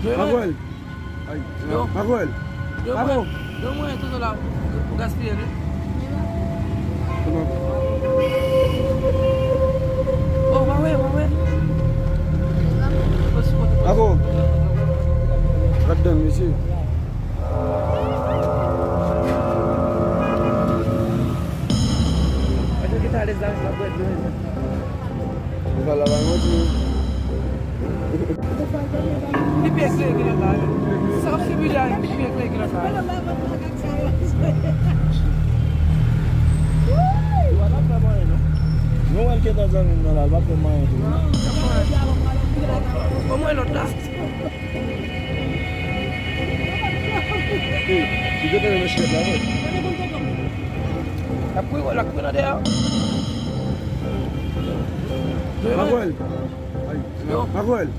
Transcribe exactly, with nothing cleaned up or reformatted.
Makwèl. Ay, Makwèl. Makwèl. Donk mwen, tout la, pou gaspiye, wi. Oh, pa wè, pa wè. Ako. Gad dan, mesye. Mwen te kite ale zam sa pou et mwen. Ou pa la la non ti. Li pi eklere ki lòt la. Sa ap sibi la, li pi eklere ki lòt la. Nou wè l gentan zanmi m nan la, l pa fè m anyen tou. Omwen lòt la. Li gentan nan chèf la, wi. L ap kouri, l ap kouri nan dèyè. Makwèl. Ay, Makwèl.